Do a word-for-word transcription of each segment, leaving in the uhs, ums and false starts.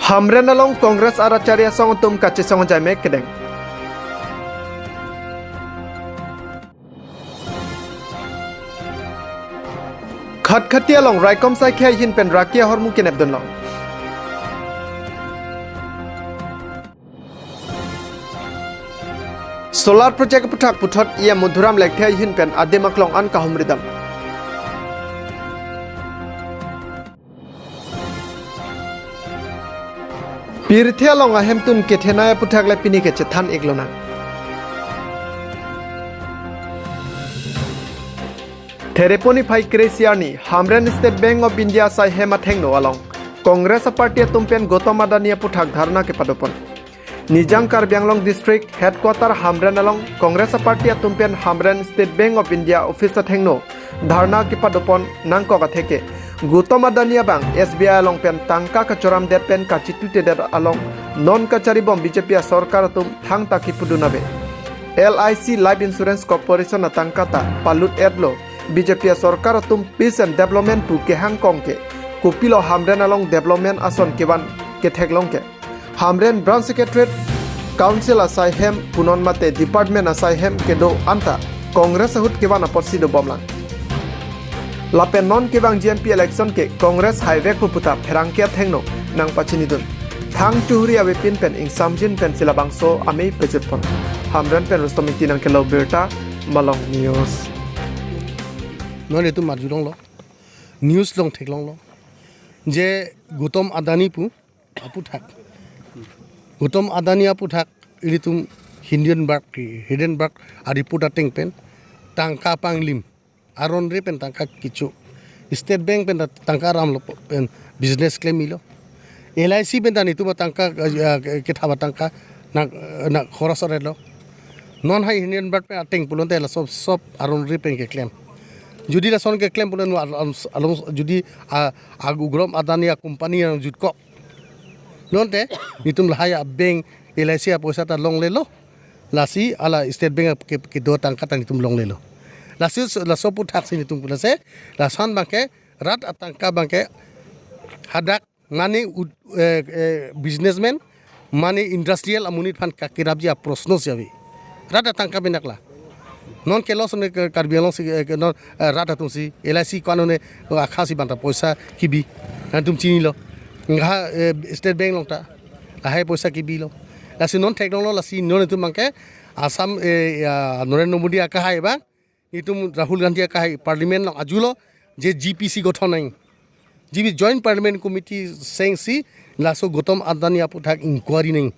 Hamren along Congress arat chari asong atum kachesong ajai mek kedeng. Khatkhati along raikom saikhei ahin pen raki ahormu kenep dunlong. Solar project aphuthak puthot E M Madhuram Lekthe ahin pen adim aklong an kahumri dam. Pirthe along ahemtun kethenei aphuthak le pini kechethan iklonang. Thereponi phai kre-isi arni Hamren State Bank of India asai hem athengno along Congress aparty atum pen Gautam Adani aphuthak dharna kepadopon. Nijang Karbi Anglong District Headquarter Hamren along Congress aparty atum pen Hamren State Bank of India office athengno dharna kepadopon nangkok atheke Gautam Adani abang S B I along pen tangka kachoramdet pen kachitutedet along non kacharibom B J P asorkar atum thangta kipudun ave. L I C Life Insurance Corporation atangka ta palut-etlo, B J P asorkar atum peace and development pu kehangkong ke kopilo Hamren along development ason kevan ketheklong ke. Hamren Branch Secretariat, Council asai hem punon mate department asai hem kedo anta Congress ahut kevan apotsi dobomlang. Lapen non kevang G M P election ke Congress haivek pu puta pherangke athengno nangpachinidun. Thang chuhuri avepin pen ingsamjin pensi labangso amei pejutpon. Hamren pen Rustom Ingti nangkelo birta, Malong News. Non itum arjulonglo, news along theklonglo, je Gautam Adani pu aphuthak, Gautam Adani aphuthak ilitum Hindenburg, Hindenburg a-report ateng pen tangka panglim, aron re pen tangka kecho, State Bank pen ta tangka ramlo pen business klem-ilo, L I C pen ta netum atangka, eh, kethap atangka nang, nang khoros-etlo. Non hai Hindenburg pen ateng pulote laso sob aron re pen keklem. Jodi lason keklem pulo along, along, jodi a, a Gautam Adani a company nangjutkok, nonte netum lahai a bank, L I C apoisa ta longlelo. Lasi hala State Bank ke, kedo tangka ta netum longlelo. Lasi laso aphuthak si netum pulo se, lason abangke rat atangka abangke hadak mane ud-, eh, eh, businessman, mane industrial amonit aphan kakerapji aproshno si ave. Rat atangka benak la. Non ke lason ke Karbi Anglong si, eh, ke non, eh, rat atum si, L I C ko-an one, oh, akha si banta poisa kebi. Netum chinilo. Ngha, eh, State Bank along ta lahai poisa kebilo. Lasi non theklonglo, lasi non itum abangke Assam, eh, ya, Narendra Modi akehai abang, itum Rahul Gandhi akehai Parliament along arjulo je G P C gothon nang. G P Joint Parliamentary Committee chengsi laso Gautam Adani aphuthak inquiry nang.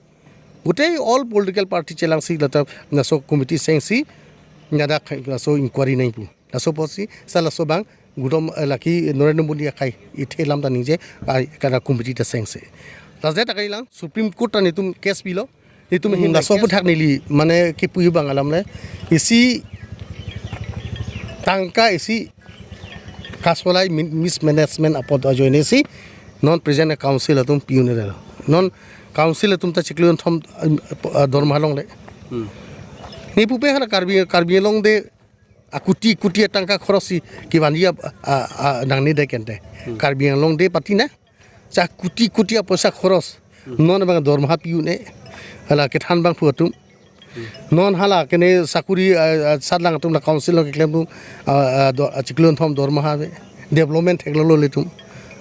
Gotei all political party chelangsi lata laso committee chengsi ladak laso inquiry nang pu. Laso apotsi sa laso abang Gautam, eh, lake Narendra Modi akhai ithe lam ta ningje, ai, kada committee ta chengse. Laso ta kali lang Supreme Court ta netum case pilo. Netum, hmm, hin laso aphuthak neli mane kepu abang alam le, isi tangka isi kasolai mi-, mismanagement apot ajoine si non present council atum pi-unlo. Non council atum ta chiklo thom, eh, dorma longle. Hmm. Ne pupe hala Karbi, Karbi Anglong de a kuti kuti atangka khoros si kevanji a, a, a, nangne de kente. Hmm. Karbi Anglong de party na. Cha kuti kuti apoisa khoros. Hmm. Non abang dorma pi-un-e. Hala kethan abang phu atum. Hmm. Non hala kene sakuri, a, a, satlang atum la council along keklem atum, a, a, do, a, chiklo thom dorma ave. Development theklonglo ilitum.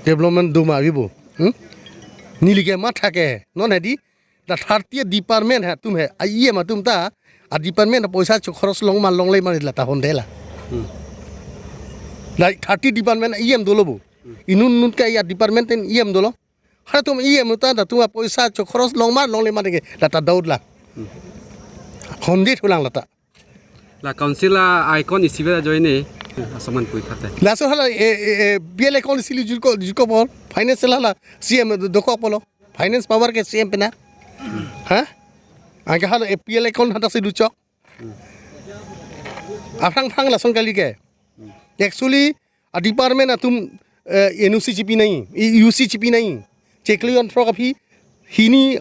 Development do ma ave bo. Hmm? Neli ke matha ke. Non hedi. La thirty department ha atum he, a E M atum ta, a department apoisa chokhoros longma longle ma lata honde la. Hmm. La thirty department E M dolo bo. Hmm. Inut inut ke a department ten E M dolo. Halatum E M ta latum apoisa chokhoros longma longle ma deke lata doubt la. Hmm. Honde thulang lata. La council a icon isi ave ajoine, asoman pui thate. Laso hala, e, e, e, P L A account isi li jutko, jutko bol. Finance la la, C M dokok bolo. Finance power ke C M pena. Ha? Anke hala A P L account hadak si duchok. Aphrang phrang lason kali ke. Actually, a department atum, eh, N O C chipi nai, i-, U C chipi nai. Chiklo thom aphi, hini,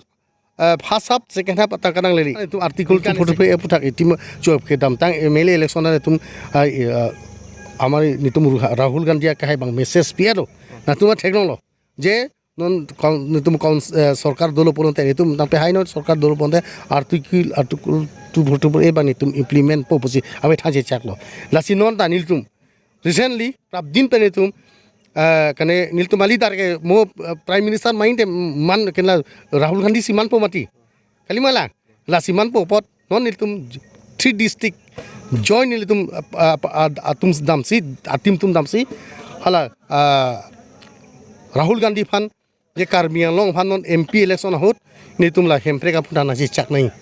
eh, first half, second half atangka nanglele. Itum article two forty-five A aphuthak itum chuap kedamtang M L A election na itum, ah, eh, amar netum Ruha-, Rahul Gandhi akehai abang message pi-etlo. Latum theklonglo. Je Non kaun-, netum kaun-, eh, sorkar dolo pulote netum nangpehai non, sorkar dolo pulote Article, Article two forty-four A abang netum implement po pusi ave thang chechaklo. Lasi non ta nelitum recently prapjin pen netum, eh, kene nelitum alidar ke mo, eh, Prime Minister main te man kena Rahul Gandhi si manpo mati. Kalima lang. Lasi manpo apot non nelitum three district join nelitum, ah, ah, ah, atum damsi, atim atum damsi, hala, ah, Rahul Gandhi aphan, je Karbi Anglong aphan non M P election ahut nelitum la Hemprek aphuthak nangchechak nai.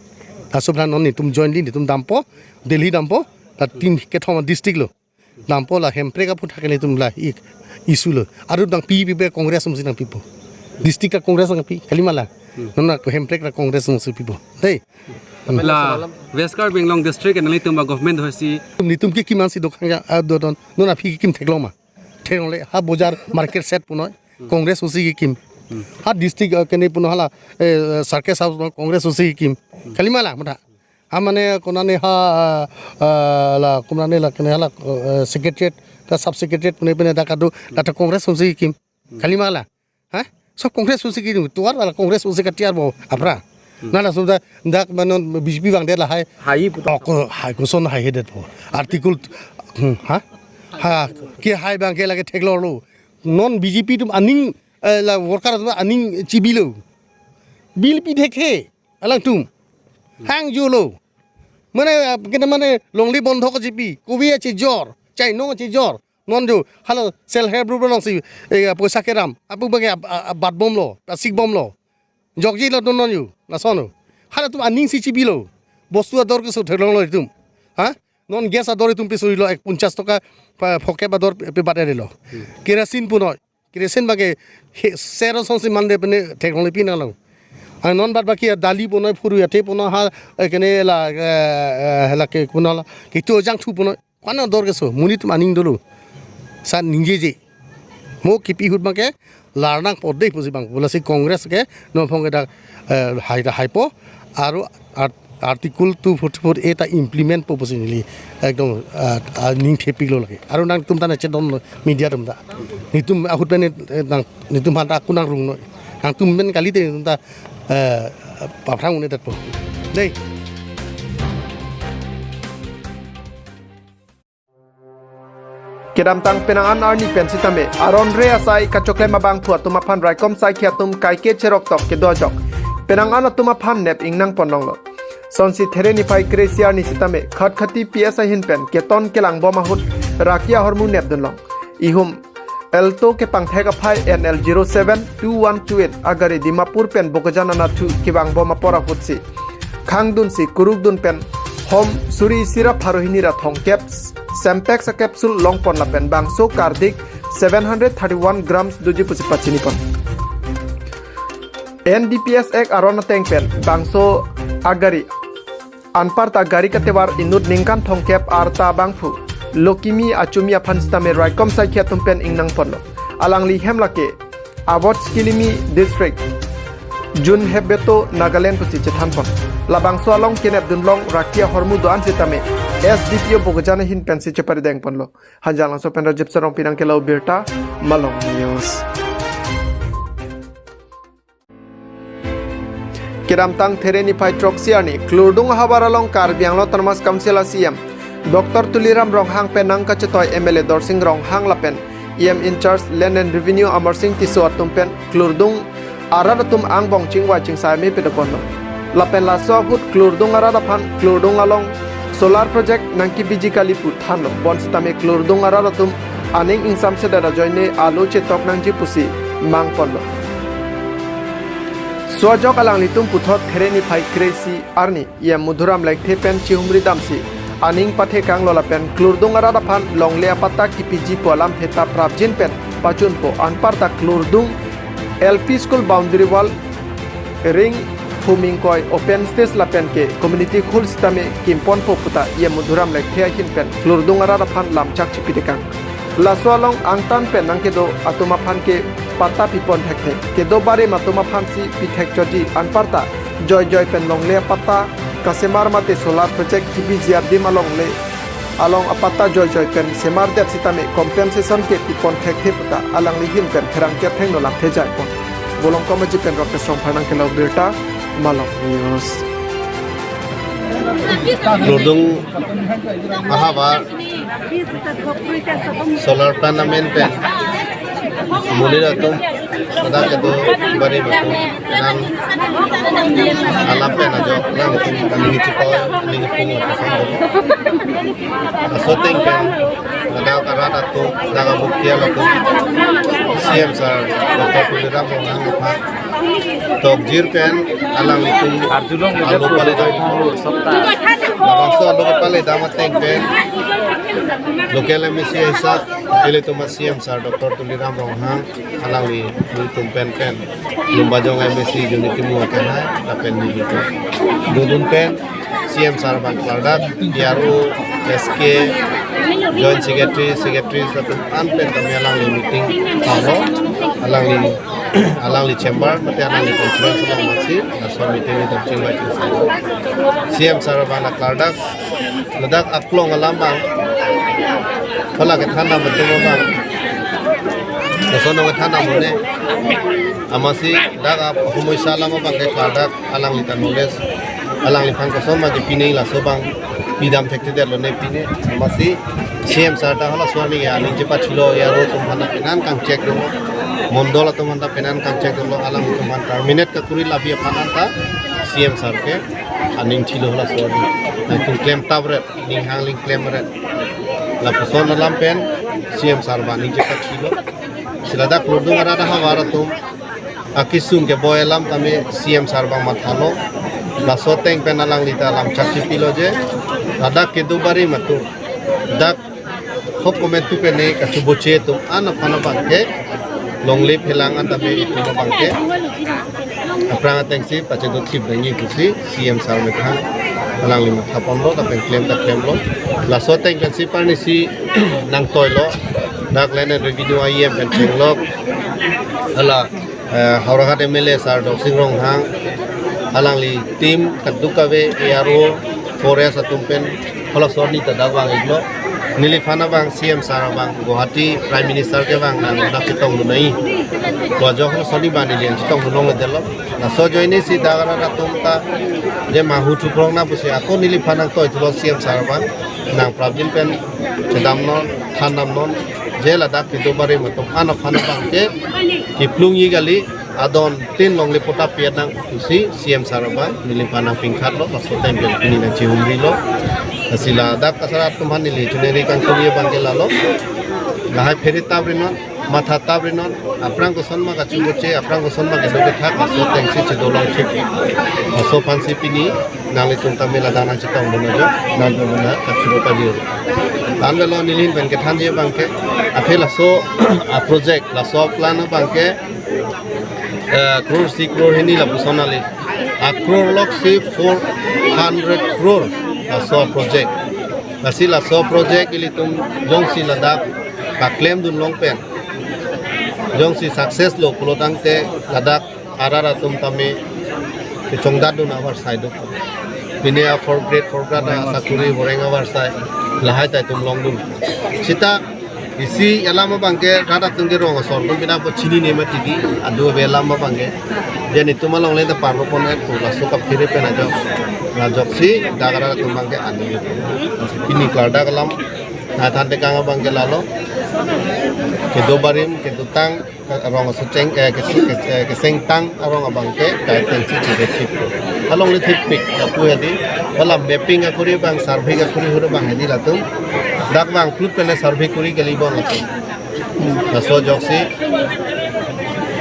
Laso aphuthak non nelitum jointly nelitum dampo, Delhi dampo, la tin kethom district lo. Dampo la Hemprek aphuthak nelitum la i-, issue lo. Aru nangpi pipe Congress atumsi nangpipo. District ta Congress nangpi, kalima lang. Hmm. Non la Hemprek ta Congress atumsi pipo. Dei. La West Karbi Anglong district nanglitum a-government hosi. Nelitum kekim ansi dokhan ya, ah, do don. Non aphi kekim theklong ma. Theklongle ha bojar market shed punoi. Hmm. Congress atumsi kekim. Hmm. Ha district, ah, kene puno hala, eh, circus house punoi Congress atumsi kekim. Hmm. Kalima lang, mutha. Ha mane konane ha, ah, ah, la, konane la, kene hala, eh, secretariat, ta sub secretariat pune pune dak adu, la ta Congress atumsi kekim. Kalima lang. Ha? Sob Congress atumsi kekim, tovar la Congress atumsi katiar bo, apra. Hmm. Nana sunda, dak manon B J P abang det lahai. Hai puto. Oh, ko, hai, koson haihedet bo. Article, hmm, ha? Ha, kehai abang ke lake theklonglo. Non B J P atum aning, eh, la worker atum aning chibilo. Bill pithekthe. Alangtum. Hang julo. Mane, ah, kena mane longle bondho kachipi. Kovi achejor. Chainong achejor. Non jo. Hala self help group alongsi, eh, poisa keram. Apu abang ke ab-, ab-, abat bomlo. Asik bomlo. Jokji lo non jo. Lason lo. Halatum aning si chibilo. Bostu ador keso theklonglo itum. Ha? Non gas ador itum peso ilo ek ponchas toka pa-, phokep ador pe bat erelo. Hmm. Kerosene punoi. Kerosene abang ke he, sero sonsi mande pene theklongle pi nanglang. Ang non bat baki dali punoi phuru athe punoi ha, eh, kene la, eh, eh, la ke punoi la. Kitu jangthu punoi. Kwana ador keso, monit atum aning dolo. Sa ningjeje. Mo kipi ahut abang ke, larnang pode pusi abang. Bola si Congress ke, non aphong ke dak, eh, hai da haipo. Aru art-, Article two forty-four A ta implement po pusi neli ekdom, ah, ah, ning thepiklo lake. Aru nangtum ta nangchedon media atum ta. Netum ahut pen, eh, nang, netum aphan ta aku nangrung noi. Nangtum pen kalite netum ta, eh, paphrang un-edetpo. Dei. Kedamtang penang an arni pen sitame, aron re asai kachoklem abangphu atum aphan raikom saikhi atum kaike cherok tok kedo ajok penang an atum aphan nep ingnang pon longlo. Sonsi There niphai kre-isi arni sitame, Khatkhati P S ahin pen keton kelang bom ahut raki ahormu nep dunlong. Ihum Alto kepangthek aphai N L zero seven two one two eight agari Dimapur pen Bokajan anatthu kevang bom apor ahutsi khangdunsi kurukdun pen hom suri isi ra pharo hini ra thomkep Sempex a-capsule longpon lapen bangso kardik seven hundred thirty-one grams doji pusi pachini pon. N D P S Act aron ateng pen bangso agari anparta gari katevar inut ningkan thomkep arta abangphu Lokimi Achumi aphan sitame raikom saikhi atum pen ingnang ponlo. Alangli hem lake Awot Skilimi District, Junhepbeto, Nagaland pusi chethan pon. Labangso along kenep dunlong raki ahormu do-an sitame S D P O Bokajan ahin pensi cheparideng ponlo. Hanjanglangso pen Rajib Sarong pinang kelau birta, Malong News. Kedamtang There niphai throksi arni, Klurdung ahavar along Karbi Anglong Autonomous Council a-C E M Doctor Tuliram Ronghang pen nangkachetoi M L A Dorsing Ronghang lapen E M in charge Land and Revenue Amarsing Tisso atum pen Klurdung arat atum angbong chingvai chingsai me pedoponlo. Lapen laso ahut Klurdung arat aphan Klurdung along solar project nangkebiji kali pu thanlo. Bonsitame Klurdung arat atum aning ingsamsedet ajoine alo chetok nangji pusi mangponlo. Laso ajok alanglitum puthot There niphai kre-isi arni E M Madhuram Lekthe pen chihumri damsi aning pathekanglo lapen Klurdung arat aphan longle apatta kepiji pu alamthe ta prapjin pen pachunpo. Anparta Klurdung L P school boundary wall, ring, phumingkoi, open stage lapen ke community hall sitame kimponpo puta E M Madhuram Lekthe ahin pen Klurdung arat aphan lamchak chipitekang. Laso along angtan pen nangkedo atum aphan ke patta pipon thekthe. Kedo barim atum aphansi pithek chotji, anparta joijoi pen longle apatta kasemar mate solar project kebiji adim alongle along apatta joijoi pen semardet sitame compensation ke pipon thekthe puta alangli ahin pen pherangke athengno lamthe jaipon. Bolong Kamaji pen Rakesh Rongphar nangkelo birta, Malong News. Klardung ahavar solar plant amen pen monit atum, ladak kedo barim atum, nang alam pen ajo, nang aning chipo, aning pungo pasang dolo. Laso ateng pen ladak arat atum, ladak abukia atum, C M sir Doctor Tuliram Ronghang aphan tokjir pen alanglitum arjulong alo pale dam. Labangso alo pale dam ateng pen local M A C hisap ilitum a C M sir Doctor Tuliram Ronghang, alangli nelitum pen pen Lumbajong M A C Unity Timung akehai lapen nelitum dodun pen C M sir abang klardak, P R O, S K, Joint Secretary, Secretary atum an pen kami alangli meeting thalo, alangli alangli chamber mate alangli conference along amatsi laso meeting ni dam chingbai chingsa. C M sir abang klardak, ladak aklong alam abang, hala kethan dam atum abang, laso nong kethan dam un-e, amatsi dak a homoi sa alam abang ke klardak, alangli ta knowledge, alangliphan kosonma ke pine laso abang pidam thekthedetlo ne pine. Amatsi C M sir ta halaso arni aning chepathilo, A R O atum aphan ta penan kangchek dolo, mondol atum aphan ta penan kangchek dolo, alangtum aphan terminate kakuri labi aphan anta C M sir ke aning thilo halaso arni. Nangtum klem tap ret, ning hang ling klem ret. Lapuson alam pen C M sir abang aning chepathilo. Si ladak klardung arat ahavar atum akesung keboi alam tame C M sir abang mathalo. Laso ateng pen alangli ta alam chakchi pilo je, ladak kedo barim atum, dak hop komentu pen ne kachuboche atum an aphan abang ke longle phelang an tame itum abang ke aphrang atengsi pachedotthip nangji pusi C M sir methang alangli matha ponlo, lapen klem ta klemlo. Laso ateng pensi parnisi nangtoilo, dak Land and Revenue I E M pen chenglok, hala eh, Howraghat M L A sir Dorsing Ronghang, alangli team kadokave, A R O, forest atum pen halaso arni ta dak vang-iklo. Neliphan abang C M sir abang Guwahati Prime Minister kevang nang dak chetongdun nai. Pu ajok halaso arni abang neli chetongdun longledetlo. Laso ajoine si dak arat atum ta je mahu thukrong na pusi ako neliphan nangtoithulo C M sir abang, nang prapjin pen chedamnon, thandamnon, je ladak kedo barim atum an aphan abang ke kiplungji kali, adon tin longle patta pi-et nang pusi C M sir abang neliphan nangpingkhatlo. Laso ateng pen pini nangchihumrilo. Lasi ladak asar atum aphan neli chuneri kangtungji abang ke lalo, lahai phere tap rinon, matha tap rinon, aphrang kosonma kachuboche, aphrang kosonma kedo kethak, laso atengsi chedolong thik. Laso aphansi pini nanglitum tame ladak nangchetongdun ajo, nangtum nang kachubo pajir. Tan velo neli pen kethanji abang ke, aphi laso a project, laso plan abang ke, eh, crore isi crore hini lapuson kali. A crore loksi four hundred crore laso project. Lasi laso project ilitum jongsi ladak paklemdun long pen, jongsi success lo pulo tangte ladak arat atum tame kechongdatdun avarsai do. Pine a fourth grade, fourth grade asakuri horeng avarsai lahai ta itum longdun. Sita isi alam abang ke rat atum ke rong asor atum pina po chinine mati di, adu ave alam abang ke. Je netum alongle ta parlo pon-et pu laso kaphere pen ajok, ajoksi dak arat atum abang ke ani. Pini klardak alam nathan tekang abang ke lalo, kedo barim, kedotang, rong asecheng, eh, kese-, kese-, eh, kesengtang arong abang ke, kaiteng si chede thip. Alongle thipik, lapu hedi, wala mapping akuri abang, survey akuri hur abang hedi latum. Dak vangplut pen survey kuri kali bon latum. Laso ajoksi,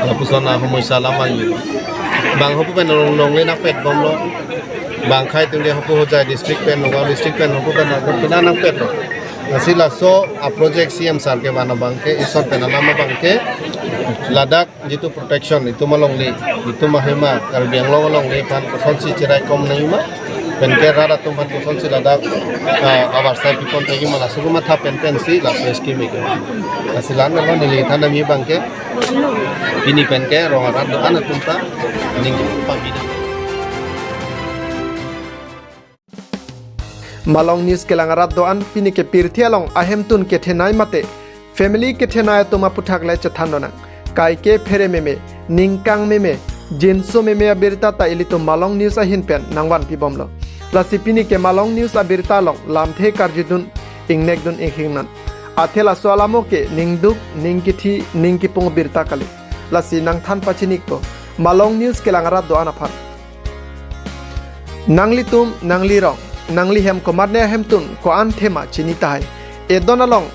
lapuson ahomoi sa alam ayu. Bang hopu pen along longle nangpet bomlo. Bang akhai atum ke hopu Hojai district pen, Nagaon district pen, hopu pen nangpet, pina nangpetlo. Lasi laso a project C M sir kevan abang ke, ison pen alam abang ke, ladak jitu protection, itum alongle, itum ahema, Karbi Anglong alongle aphan kosonsi cheraikom nangjima, pen ke rat atum aphan kosonsi ladak, ah, avarsai pipon nangjima, laso amatha pen pensi laso scheme ke. Lasi la-an lo neli than nangji abang ke, pini pen ke rong arat do-an atum ta, ning pamina. Malong News kelang arat do-an pini ke pirthe along ahemtun kethenei mate family kethenei atum aputhak le chethan lonang. kaike phere meme, ningkang meme, jinso meme abirta ta ilitum Malong News ahin pen nangvanpibomlo. Lasi pini ke Malong News abirta along lamthe karjudun ingnekdun inghingnan. Athe laso alamo ke ningduk, ningkithi, ningkipung abirta kali. Lasi nangthan pachinikpo Malong News kelang arat do-an aphan. Nanglitum, nanglirong, nanglihem komatne ahemtun ko-an thema chini tahai. Edon along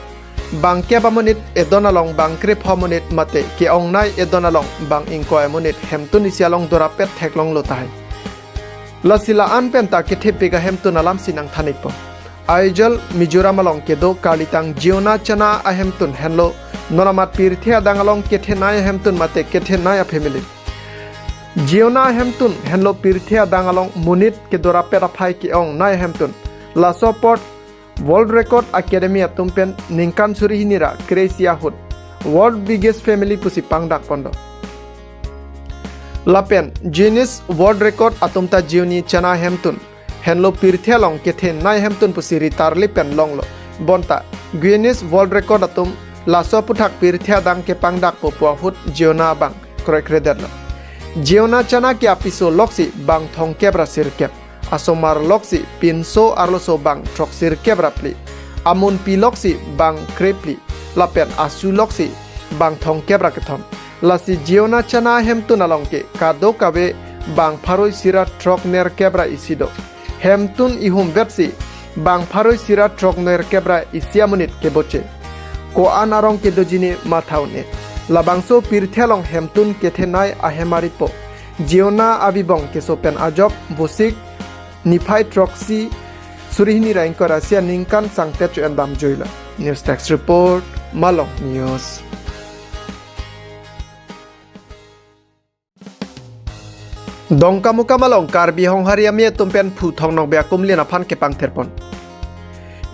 bang kep amonit, edon along bang krepho amonit mate ke-ongnei edon along bang ingkoi amonit hemtun isi along dorapet theklonglo tahai. Lasi la-an penta kethepik ahemtun alamsi nangthan-ikpo. Aizawl Mizoram along kedo karlitang Jiona Chana ahemtun henlo non amat pirthe adang along kethenei ahemtun mate kethenei a-family. Jiona ahemtun henlo pirthe adang along monit kedorapet aphai ke-ongnei ahemtun. Laso apot World Record Academy atum pen ningkan suri hini ra kre-isi ahut World Biggest Family pusi pangdak pondo. Lapen Guinness World Record atum ta Jiona Chana ahemtun henlo pirthe along kethenei ahemtun pusi ritarli pen longlo. Bonta Guinness World Record atum laso aputhak pirthe adang kepangdakpo pu ahut Jiona abang kroikredetlo. Jiona Chana ke apiso loksi bang thomkep ra sirkep, asomar loksi pinso arloso bang throksirkep ra phli, amunpi loksi bang krephli, lapen asu loksi bang thomkep ra kethom. Lasi Jiona Chana ahemtun along ke kadokave bang pharo isi ra throknerkep ra isi do. Hemtun ihum vetsi bang pharo isi ra throknerkep ra isi amonit keboche. Ko-an arong kedo jine matha un-e. Labangso pirthe along hemtun kethenei ahem aripo. Jiona abibong keso pen ajok Vosik niphai throksi suri hini ra ingkoi ra isi aningkan sangtet cho-en damjuilo. News Desk Report, Malong News. Dongkamukam along Karbi Honghari Amei atum pen Phu Thong Nokbe akumlin aphan kepangthirpon.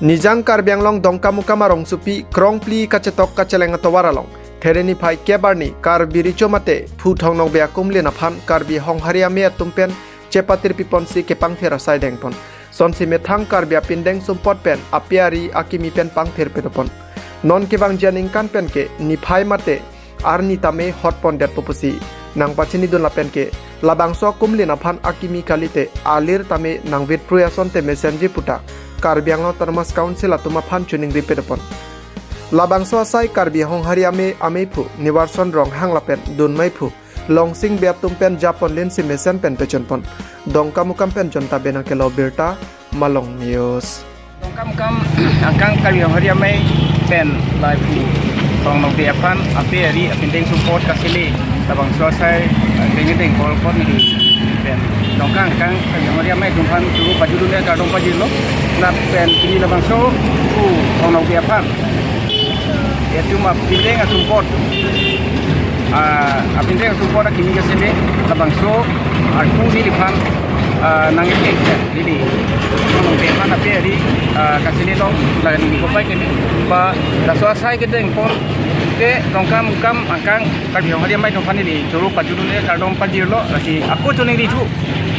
Nijang Karbi Anglong Dongkamukam arongsopi krongphli kachetok kacheleng atovar along There niphai kep arni Karbi Recho mate Phu Thong Nokbe akumlin aphan Karbi Honghari Amei atum pen chepatirpiponsi kepangthir asai dengpon. Sonsi methang Karbi apindeng sumpot pen ape ari akimi pen pangthir pedopon. Non kevangji aningkan pen ke niphai mate arni tame hotpondetpo pusi nangpachinidun lapen ke labangso akumlin aphan akimi kalite alir tame nangvitprui asonte mesenji puta Karbi Anglong Autonomous Council atum aphan choningri pedopon. Labangso asai Karbi Honghari Amei ameiphu Niwarson Ronghang lapen dunmeiphu Longsing Bey atum pen japonlinsi mesen pen pechonpon. Dongkamukam pen Jonta Bey nangkelo birta, Malong News. Dongkamukam angkang Karbi Honghari Amei pen la Phu Thong Nokbe aphan ape ari apindeng sumpot kasele labangso asai dengdeng kolpon di pen Dongkamukam angkang Karbi Honghari Amei atum aphan choro pajudunde kardom pajirlo. Lapen pini labangso Phu Thong Nokbe aphan etum apindeng asumpot, ah, apindeng asumpot akimi kasele labangso arpu neliphan, ah, nangkek neli Thong Nokbe aphan ape ari, ah, kasele long la neli kopai keme ba laso asai kedengpon ke Dongkamukam angkang Karbi Honghari Amei atum aphan neli choro pajudunde kardom pajirlo, lasi ako choningrithu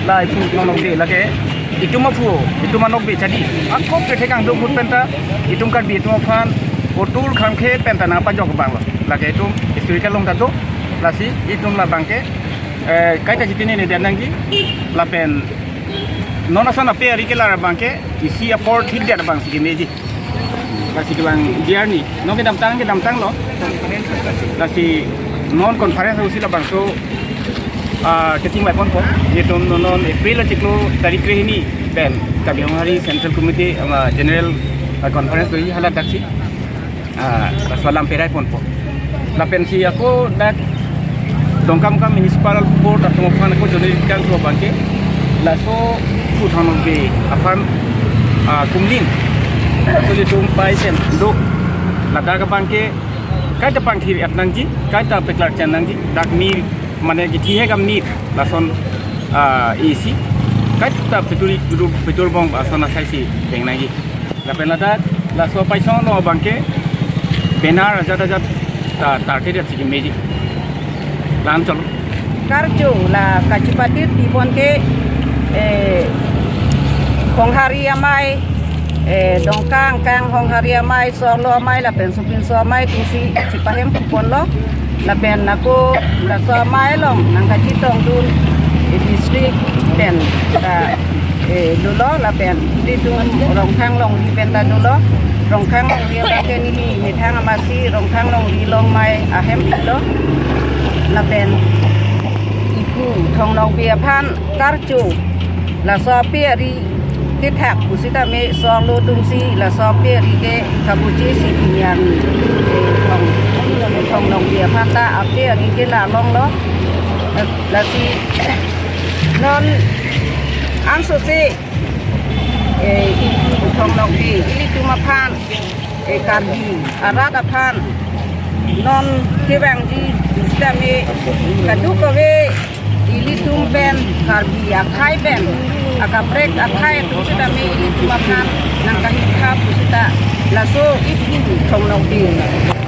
la Phu Thong Nokbe lake itum aphu, itum anokbe chadi. Ako kethek angdung ahut penta itum Karbi atum aphan kotur khangkhe penta nangpajok abanglo. Lake itum historical along ta do, lasi itum labang ke, eh, kaita chitini ne dan nangji lapen non ason ape ari ke la abang ke isi apor thikdet abangsi kemeji. Lasi kevang diarni non kedamtang kedamtanglo. Lasi non conference ahutsi labangso, ah, kechingvaiponpo. Netum non, non April achiklo tarik kre-hini pen Karbi Honghari Central Committee, ah, General, ah, Conference doji hala daksi, ah, laso alam peraiponpo. Lapensi ako dak Dongkamukam Municipal Board atum aphan ako choningri kangthu abang ke laso Phu Thong Nokbe aphan, ah, kumlin laso ilitum pai pen do, ladak abang ke kaita pangthir-et nangji, kaita peklar chen nangji, dak mir mane kithi he kam mir lason, ah, isi kaita peturi petur bong ason asaisi deng nangji. Lapen ladak laso paisong along abang ke banner ajat ajat ta target ajat si kemeji. Lan cholo. Karcho la kachipatirpipon ke, eh, Honghari Amei, eh, Dongkamukam Honghari Amei, Sorlo Amei lapen Sopinso Amei atumsi chipahemphuponlo. Lapen ako laso amei along nangkachetongdun, eh, district pen ta, eh, dolo, lapen ilitum Rongkhang longri pen ta dolo. Rongkhang longri abang ke neli methang amatsi Rongkhang longri along amei ahem pilo. Lapen ipu Thong Nokbe aphan karcho, laso ape ari kethak pusitame solo atumsi laso ape ari ke kabuche si pini arni, eh, Thong, Thong Nokbe aphan ta ape ari ke la longlo. Lasi non ansose, eh, ipu Thong Nokbe ilitum aphan, eh, Karbi arat aphan non kevangji pusitame kadokave ilitum pen Karbi akhei pen akaprek akhei atum sitame ilitum aphan nangkahikha pusita laso ipu Thong Nokbe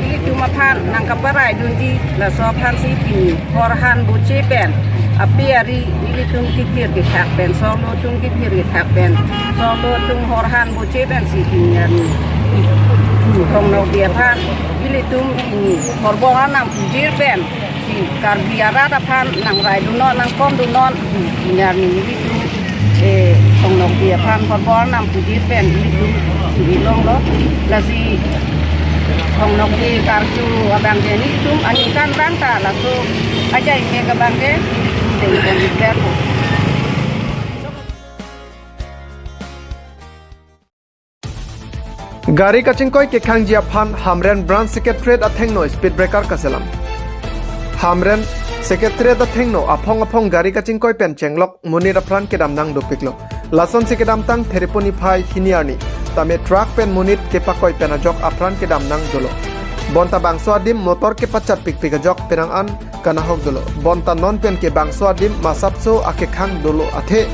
ilitum aphan nangkaparaidunji, laso aphansi pini horhan buche pen ape ari ilitum kithir kethak pen, solo atum kithir kethak pen, solo atum horhan buche pensi pini arni ipu Thong Nokbe aphan ilitum pini horbong arnam pujir pensi Karbi arat aphan nangraidunnon, nangkomdunnon, pini arni ilitum, eh, Thong Nokbe aphan horbong arnam pujir pen ilitum pini longlo. Lasi Thong Nokbe karcho abang ke ilitum aningkan abang ta laso ajai me abang ke ilitum dengpon berpo. Gari kachingkoi kekhangji aphan Hamren Branch Secretariat athengno speed breaker kaselam. Hamren Secretariat athengno aphong aphong gari kachingkoi pen chenglok monit apran kedam nang dopiklo. Lasonsi kedamtang Thereponi phai hini arni tame truck pen monit kepakoi pen ajok apran kedam nang dolo. Bonta bangso adim motor kepachat pikpik ajok penang an kanahok dolo. Bonta non pen ke bangso adim masapso akekhang dolo athe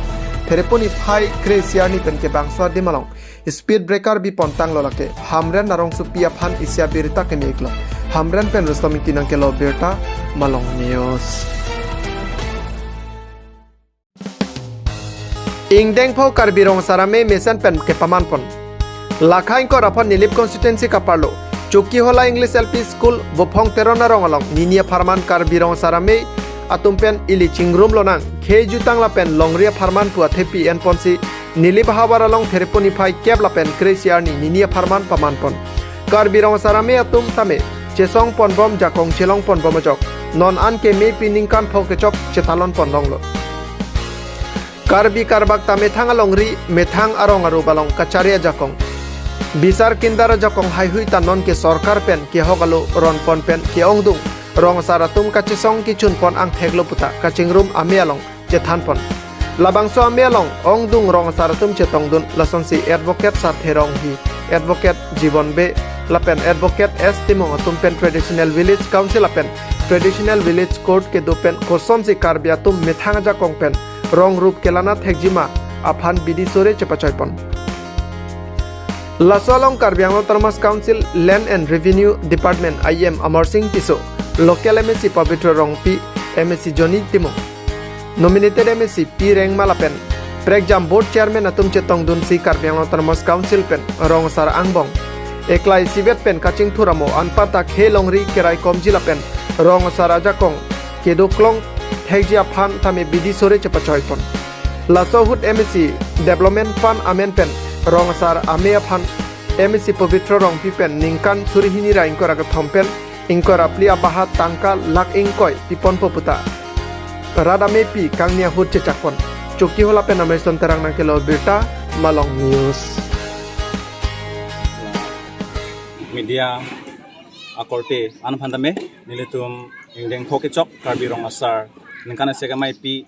Thereponi phai kre-isi arni pen ke bangso adim along speed breaker bipon tanglo lake. Hamren arongsopi aphan isi abirta keme-iklo. Hamren pen Rustom Ingti nangkelo birta, Malong News. Ingdeng pho Karbi Rong Asar Amei mesen pen kepamanpon. Lakha ingkoi ra pho Nilip constituency kaparlo Chokihola English L P School, Vophong Teron arong along nini apharman Karbi Rong Asar Amei atum pen ili chingrum lonang, khei jutang lapen longri apharman pu athepi enponsi Nilip ahavar along Thereponi phai kep lapen kre-isi arni nini apharman pamanpon. Karbi Rong Asar Amei atum tame chesongponbom, jakong chelongponbom ajok non an ke mei pi ningkan pho kechok chetalonpon longlo. Karbi karbak ta methang alongri, methang arong arup along kachari ajakong, bisar kindar ajakong haihui ta non ke sorkar pen kehok alo ronpon pen ke-ongdung rong asar atum kachesong kechunpon angtheklo puta kachingrum amei along chethanpon. Labangso amei along ongdung rong asar atum chetongdun, lasonsi Advocate Sarthe Ronghi, Advocate Jibon Bey lapen Advocate S Timung atum pen Traditional Village Council lapen Traditional Village Court kedo pen kosonsi Karbi atum methang ajakong pen rong rup kelana thekjima aphan bidi sore chepachoipon. Laso along Karbi Anglong Autonomous Council Land and Revenue Department I E M Amar Sing Tisso, local M A C Pabitra Rongpi, M A C Johnny Timung, nominated M A C P Rengma lapen prekjam board chairman atum chetongdunsi Karbi Anglong Autonomous Council pen rong asar angbong ekla isivet pen kachingthur amo, anparta khei longri keraikomji lapen rong asar ajakong kedo klong thekji aphan tame bidi sore chepachoipon. Laso ahut M A C Development Fund amen pen rong asar amei aphan M A C Pabitra Rongpi pen ningkan suri hini ra ingkoi ra kethom pen ingkoi ra phli abaha tangka lakh ingkoi piponpo puta rat ameipi kangni ahut chechakpon. Chokihola pen Amerson Terang nangkelo birta, Malong News. Media akorte an aphan tame nelitum ingdeng pho kechok Karbi Rong Asar ningkan isi ameipi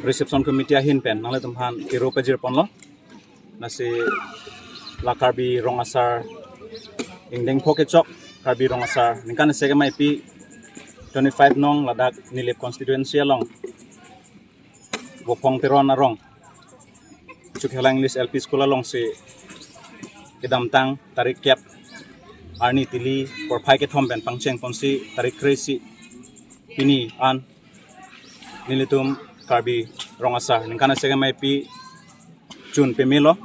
reception committee ahin pen nanglitum aphan kiro pajirponlo. Lasi la Karbi Rong Asar, ingdeng pho kechok Karbi Rong Asar ningkan isi ameipi twenty-five nong ladak Nilip constituency along Vophong Teron arong Chokihola English L P School alongsi kedamtang tarik kep arni tili porphai kethom pen pangchengponsi tarik kre-isi pini an nelitum Karbi Rong Asar ningkan isi ameipi chun pemelo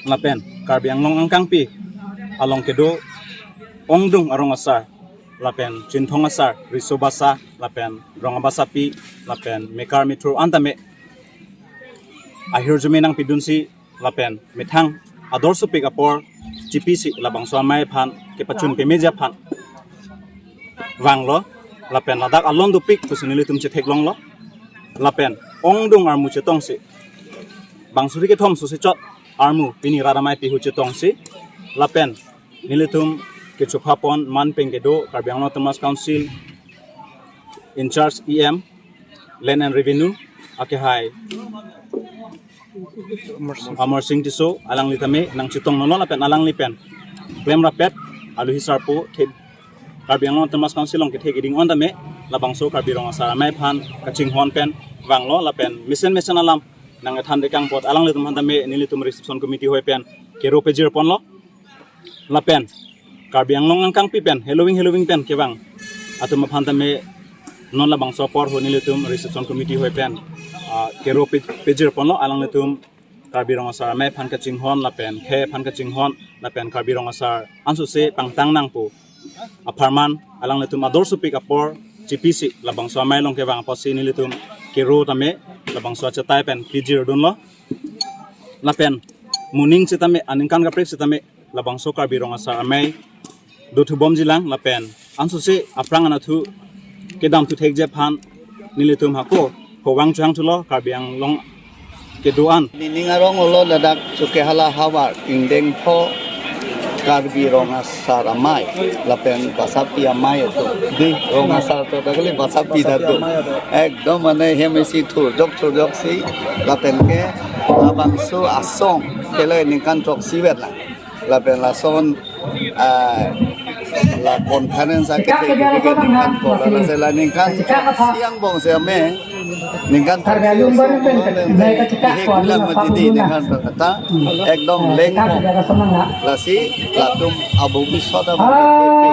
lapen Karbi Anglong angkangpi along kedo ongdung arong asar lapen Chinthong asar, Riso Basa, lapen Rong Abasapi, lapen Mekar Methur an tame ahirjume nangpidunsi, lapen methang ador sopik apor chipisi labangso amei aphan kepachun pemeji aphan vanglo, lapen ladak alon dopik pusi nelitum chetheklonglo, lapen ongdung armu chetongsi, bang suri kethom sose chot armu pini rat amei pihu chetongsi, lapen nelitum kechokha pon man pen kedo Karbi Anglong Autonomous Council in charge E M, Land and Revenue, akehai Amar Sing Tisso, alangli tame nangchetonglo lapen alangli pen klemrap-et aluhi sarpo the Karbi Anglong Autonomous Council along kethe keding on tame labangso Karbi Rong Asar Amei aphan kachinghon pen vanglo, lapen mesen mesen alam nangkethan dekang apot alanglitum aphan tame nelitum reception committee hoi pen kero pejir ponlo. Lapen Karbi Anglong angkangpi pen heloving heloving pen kevang atum aphan tame non labangso apor ho nelitum reception committee hoi pen, ah, kero pe- pejir ponlo, alanglitum Karbi Rong Asar Amei aphan kachinghon lapen khei aphan kachinghon lapen Karbi Rong Asar ansose pangtang nangpo apharman alanglitum ador sopik apor chipisi labangso amei along kevang apotsi nelitum kero tame labangso achetai pen pejir dunlo. Lapen moning sitame, aningkan kaprek sitame labangso Karbi Rong Asar Amei dothubomjilang, lapen ansose aphrang anatthu kedamthu thekji aphan nelitum hako hovang chohang thulo Karbi Anglong kedo an. Nining arong olo ladak Chokihola havar ingdeng pho Karbi Rong Asar Amei lapen Basapi Amei atum. Di Rong Asar to ta kali, Basapi ta atum. Ekdom mane hem isi thurjok thurjoksi lapen ke labangso asong kele ningkan throksi vet lang. Lapen lason, ah, la conference akethe ke ningkan ko la, la se la ningkan throksi angbong se ame ningkan throksi asong ko la le he kulang ma didi ningkan kata ekdom lengkong. Lasi latum abu bisot abu kepi.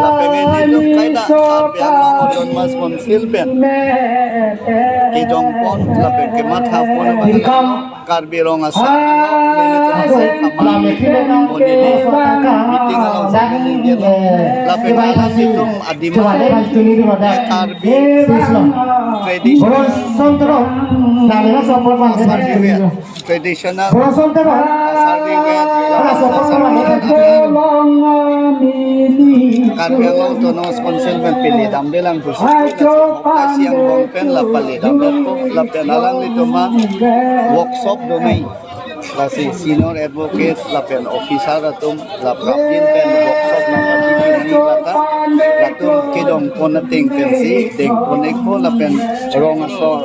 Lapen nelitum kaita Karbi Anglong Autonomous Council pen kejong pon lapen kematha pon abang Karbi Rong Asar along nelitum asai kaman pon neli meeting along sa neli dia. Lapen alanglitum adima Karbi traditional asar diwe traditional asar diwe Karbi Anglong Autonomous Council pen pili damdelang pusi lasi Mokta si angbong pen la pali damdet po lapen alanglitum an workshop do nai. Lasi senior advocate lapen officer atum la prapjin pen workshop nangkapipini lata latum kejong pon ateng pensi deng pon-ikpo lapen Rong Asar,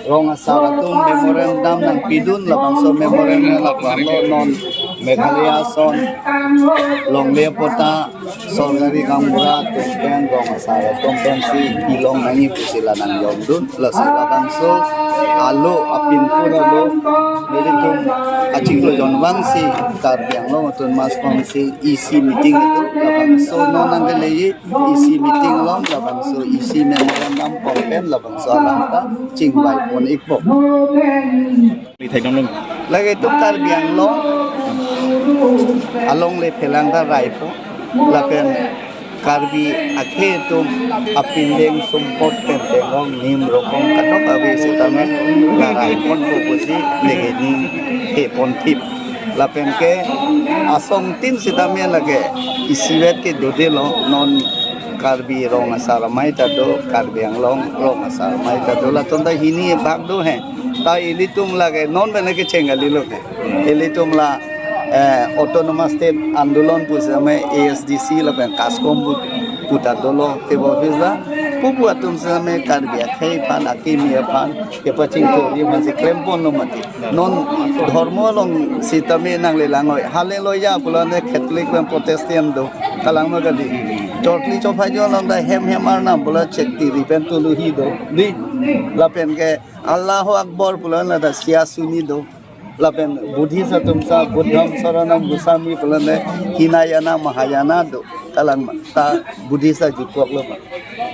Rong Asar atum memorandum nangpidun, labangso memorandum la panglo non Meghalaya ason longle apot ta sorkari gaonbura atum pen Rong Asar atum pensi pilong nangji pusi la nangjongdun. Lasi labangso alo apin pura lo nelitum achiklo jonvangsi Karbi Anglong Autonomous Council E C meeting atum labangso non nangkeleji E C meeting along labangso E C memorandum pon pen labangso alam ta chingvai pon-ikpo. Lake itum Karbi Anglong alongle phelang ta raipo lapen Karbi akhei atum apindeng sumpot pen tengong nim rokong kadokave sitame la rai ponpo pusi neke ning he ponthip. Lapen ke asong tin sitame lake isivet ke dodelo non Karbi Rong Asar Amei ta do, Karbi Anglong Rong Asar Amei ta do, latum ta hini bhag do he. Ta ilitum lake non bene kecheng kalilo ke. Ilitum la, eh, Autonomous State Andolon pu sitame A S D C lapen KASCOM pu, pu ta dolo tebo office la. Pupu atum sitame Karbi akhei aphan, akimi aphan kepachingthurji aphansi klem ponlo mati. Non dhormo along sitame nangle langoi. Hallelujah pulote Catholic pen Protestant do. Kalang ma kali. Chokli chophai jo along ta hem hem arnam pulo chektiri pen tuluhi do. Di. Lapen ke Allahu Akbar pulo lata sia suni do. Lapen Buddhist atum ta Buddham Saranam Gacchami pulote Hinayana Mahayana do. Kalang ma. Ta Buddhist ta jutkoklo ma.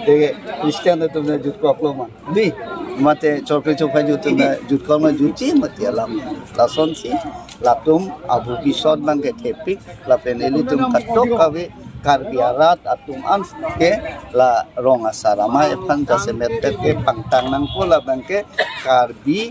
Te Christian atum ta jutkoklo ma. Di, mate chokri chokphai jut na jutkok na jutji mati alam. Lasonsi latum abu bisot bang kethepik lapen ilitum kadokave Karbi arat atum an ke la rong asar amei aphan jasemet pet ke pangtang nangpo, labang ke Karbi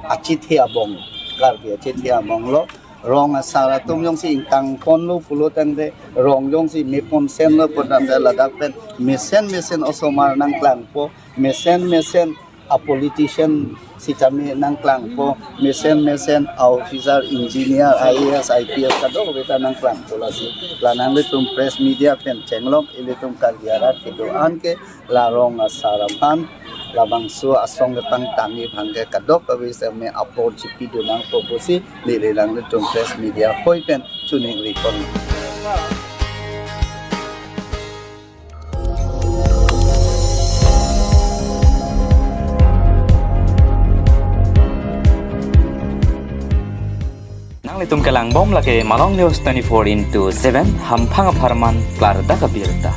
achethe abong, Karbi achethe abong lo. Rong asar atum jongsi ingtang ponlo pulo tangte, rong jongsi me ponsenlo pulo tangte, ladak pen mesen mesen osomar nangklangpo, mesen mesen a politician sitame nangklangpo, mesen mesen a officer, engineer, I A S, I P S kadokave ta nangklangpo lasi. La nanglitum press media pen chenglok, ilitum Karbi arat kedo-an ke la rong asar aphan, labangso asong kepangtangji aphan ke kadokave sitame apor chipidun nangpo pusi neli nanglitum press media hoi pen choningri pon. Nanglitum kelangbom lake Malong News twenty-four into seven, hamphang apharman klardak abirta.